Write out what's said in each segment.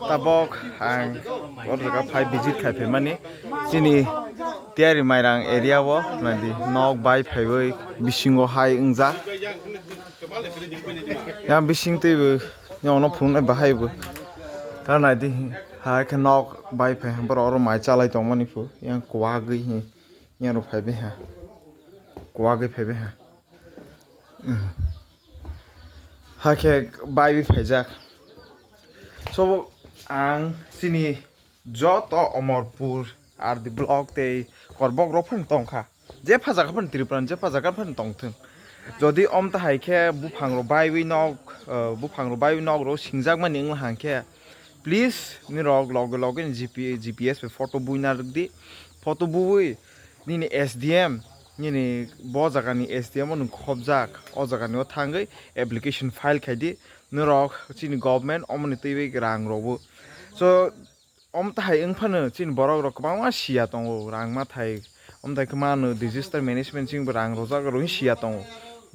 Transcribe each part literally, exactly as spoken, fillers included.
Tabok ang o jaga phai visit khai phaimani chini Tiyari Mairang area o naidi nok bai phaiwi bisingo hai wngjak. Yang bising twibo yang no phunuknai bahai bo. Ta naidi hai khe nok bai phai borok oro mai chalai tongmani phu yang kwagwi hi yang rok phaibai ha kwagwi phaibai ha. Hakhe baiwi phaijak. So ang chini joto Omorpur R D block tei Korbok rok phano tongkha. Je phajaga phano Tripura je phajaga phano tongthwng. Jodi omta hai khe buphang rok baiwi nok, eh, buphang rok baiwi nok rok singjakmani wngla hangkhe, please nirok loge loge ni G P, G P S bai photo buina rwdi. Photo buwi nini S D M, nini bo jagani S D M o nwng khobjak, o jagani o thangwi application file khaidi. Norok chini government omoni twiwi rang rogo. So, om tahai wng phano chini borok rok kwbangma siya tongo, rang mathai. Om tai khe mano disaster management chini rang rojak rok siya tongo.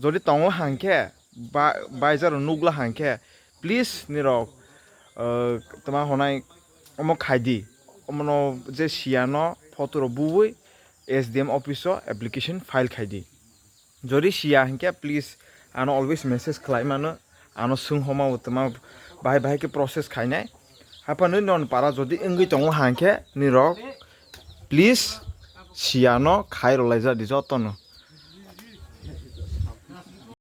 Jodi tongo hangkhe, ba-, baizaro nukla hangkhe, please nirok, uh, tama honai omo khaidi. Omono je siyano photo rok buwi S D M office o application file khaidi. Jodi siya hinkhe please ano always message khlai mano, ano swng homa bo tama bahai bahai khe process khainai. Haphano non para jodi wngwi tongo hangkhe nirok please siyano khai rwlaijak di jotono.